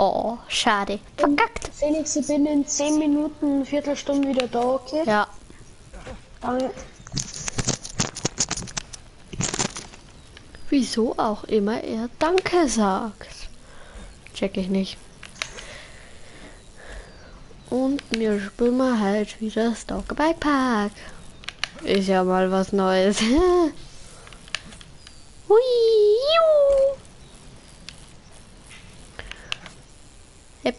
Oh, schade. Verkackt. Felix, ich bin in 10 Minuten, Viertelstunde wieder da, okay? Ja. Dann Wieso auch immer er Danke sagt. Check ich nicht. Und mir spielen wir halt wieder Stalker Bike Park. Ist ja mal was Neues. Hui, juhu. Hep.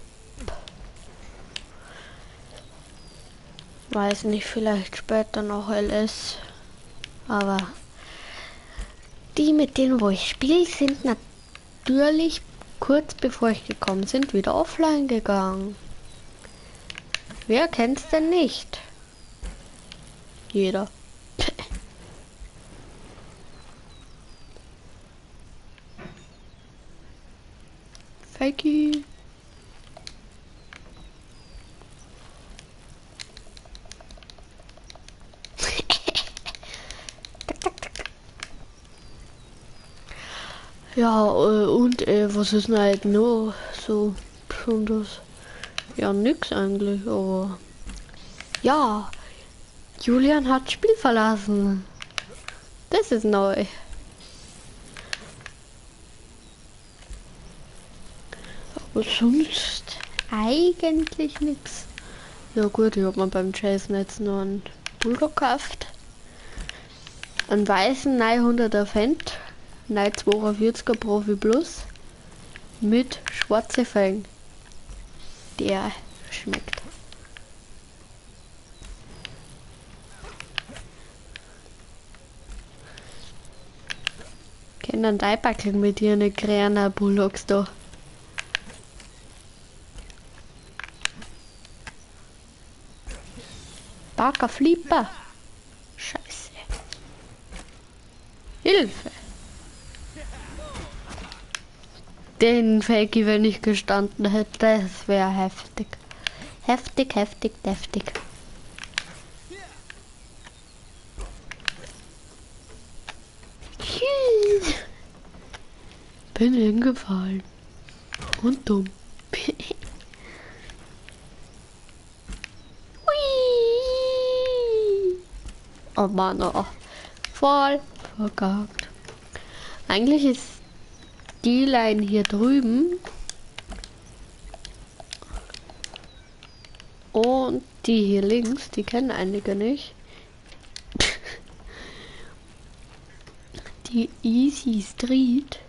Weiß nicht, vielleicht später noch LS. Aber die, mit denen wo ich spiele, sind natürlich kurz bevor ich gekommen sind, wieder offline gegangen. Wer kennt's denn nicht? Jeder. Fakey. Tak, tak, tak, tak. Ja, und was ist denn halt nur so besonders? Ja, nix eigentlich, aber ja, Julian hat Spiel verlassen. Das ist neu. Aber sonst eigentlich nix. Ja gut, ich hab mir beim Jason jetzt nur einen Bulldog gekauft. Einen weißen 900er Fendt, 942er Profi Plus mit schwarze Felgen. Der schmeckt. Können Teibackeln mit ihren kleinen Bulldogs da. Parker Flipper. Scheiße. Hilfe. Den Fakey, wenn ich gestanden hätte, das wäre heftig. Heftig, heftig, deftig. Bin hingefallen. Und dumm. Hui. Oh Mann, oh. Voll verkackt. Eigentlich ist die Line hier drüben und die hier links, die kennen einige nicht. Die Easy Street.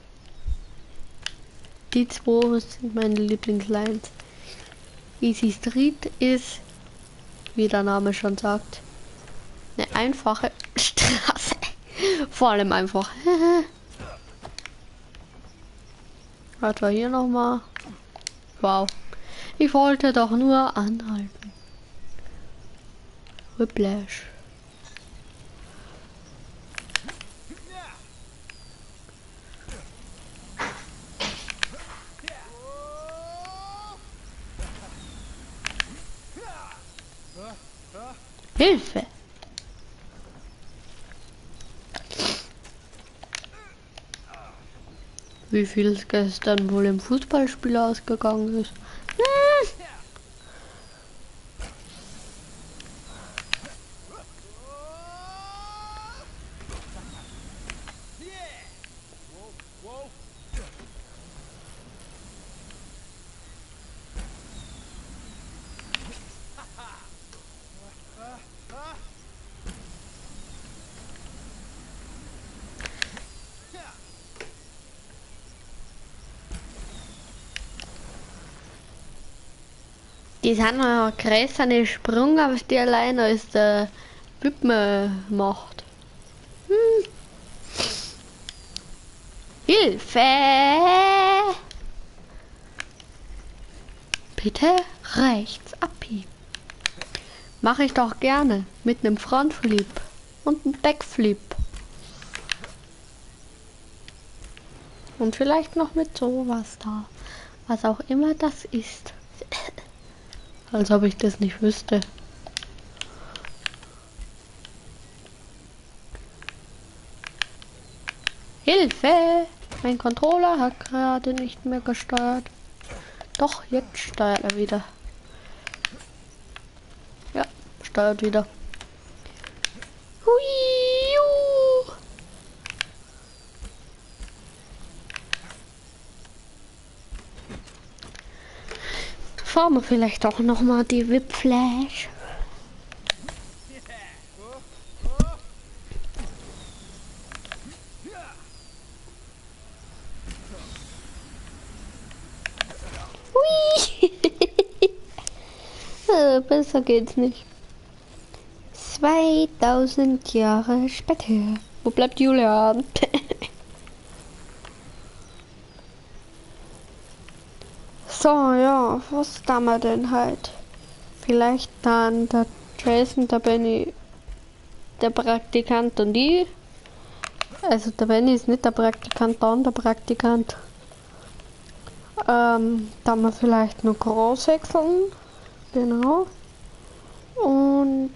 Die zwei sind meine Lieblingslines. Easy Street ist, wie der Name schon sagt, eine einfache Straße. Vor allem einfach. Warte mal, hier nochmal. Wow. Ich wollte doch nur anhalten. Whiplash. Hilfe! Wie viel es gestern wohl im Fußballspiel ausgegangen ist. Die sind noch größere Sprung auf die allein als der Wippe macht. Hilfe! Bitte rechts abbiegen. Mach ich doch gerne mit einem Frontflip und einem Backflip. Und vielleicht noch mit sowas da. Was auch immer das ist. Als ob ich das nicht wüsste. Hilfe! Mein Controller hat gerade nicht mehr gesteuert. Doch, jetzt steuert er wieder. Ja, steuert wieder. Hui. Fahren wir vielleicht auch noch mal die Whipflash. Hui. Besser geht's nicht. 2000 Jahre später. Wo bleibt Julian? So, ja, was da wir denn halt? Vielleicht dann der Jason, der Benny, der Praktikant und ich. Also der Benny ist nicht der Praktikant, dann der Praktikant. Da wir vielleicht noch Gras häckseln. Genau. Und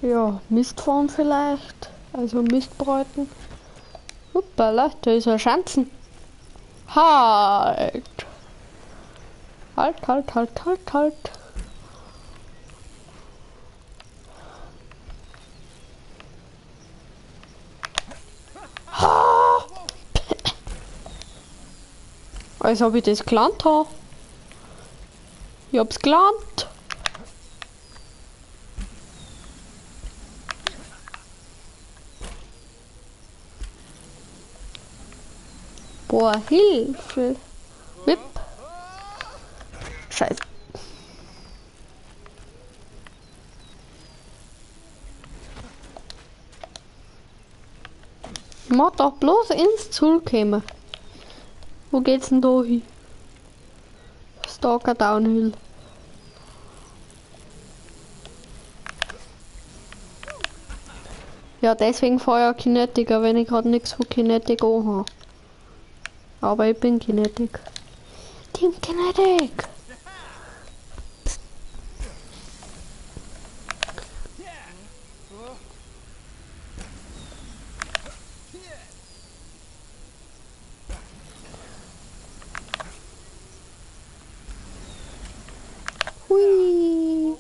ja, Mist fahren vielleicht. Also Mistbräuten. Hoppala, da ist ein Schanzen. Halt! Halt, halt, halt, halt, halt. Ha! Als ob ich das gelernt habe. Ich hab's gelernt. Boah, Hilfe. Whip. Scheiße. Mach doch bloß ins Ziel kommen. Wo geht's denn da hin? Stalker Downhill. Ja, deswegen fahre ich Kinetiker, wenn ich gerade nichts von Kinetic anhabe. Aber ich bin Kinetic. Team Kinetic! Hui.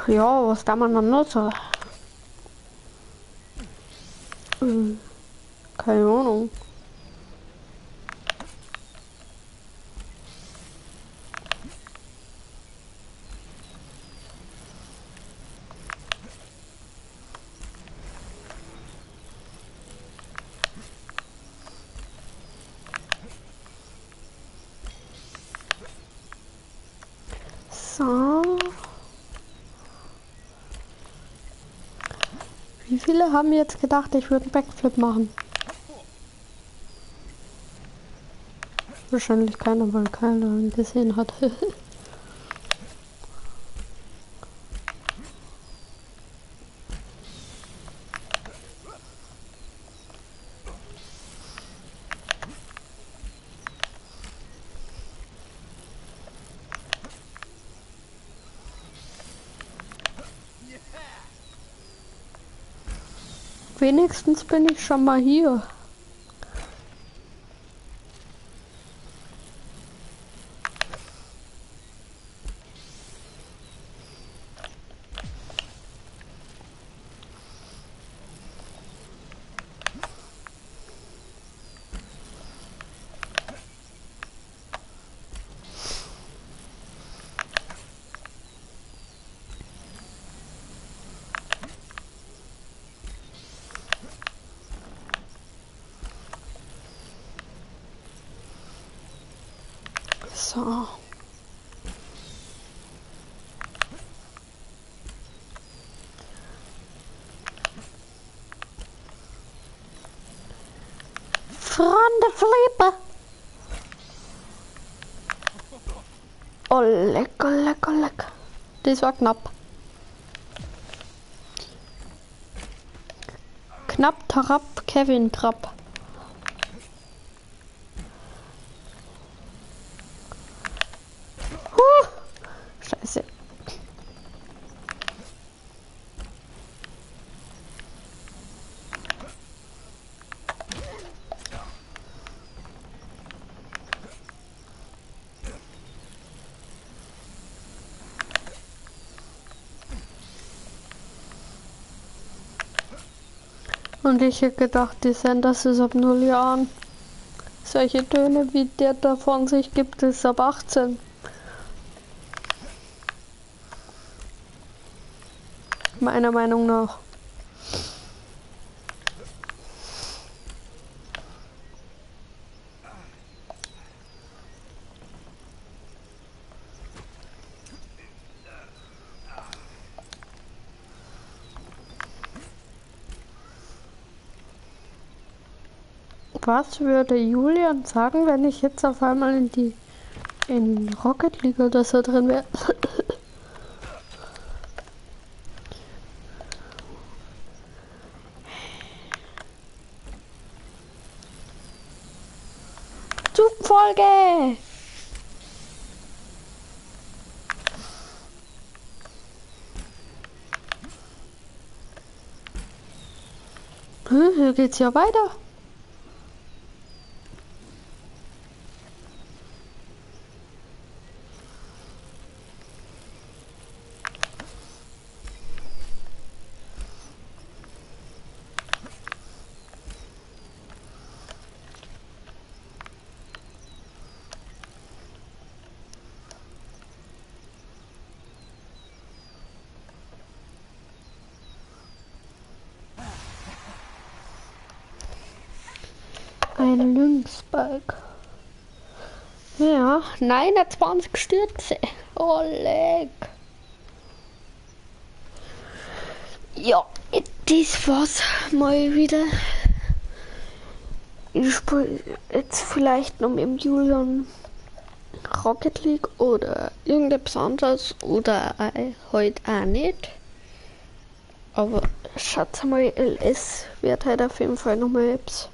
Ja, was da man noch so? Keine Ahnung. So. Wie viele haben jetzt gedacht, ich würde einen Backflip machen? Wahrscheinlich keiner, weil keiner ihn gesehen hat. Wenigstens bin ich schon mal hier. So. Freunde Flippe. Oh, lecker, lecker, lecker. Das war knapp. Knapp, Tarab, Kevin Trapp. Und ich hätte gedacht, die Senders ist ab 0 Jahren. Solche Töne, wie der da von sich gibt, ist ab 18. Meiner Meinung nach. Was würde Julian sagen, wenn ich jetzt auf einmal in die in Rocket League oder so drin wäre? Zugfolge! Hier geht's ja weiter. Ein Lynx-Bike. Ja, 29 Stürze. Oh, leck. Ja, das war's mal wieder. Ich spiele jetzt vielleicht noch mit dem Julian Rocket League oder irgendetwas anderes oder heute auch nicht. Aber schaut mal, LS wird halt auf jeden Fall nochmal etwas.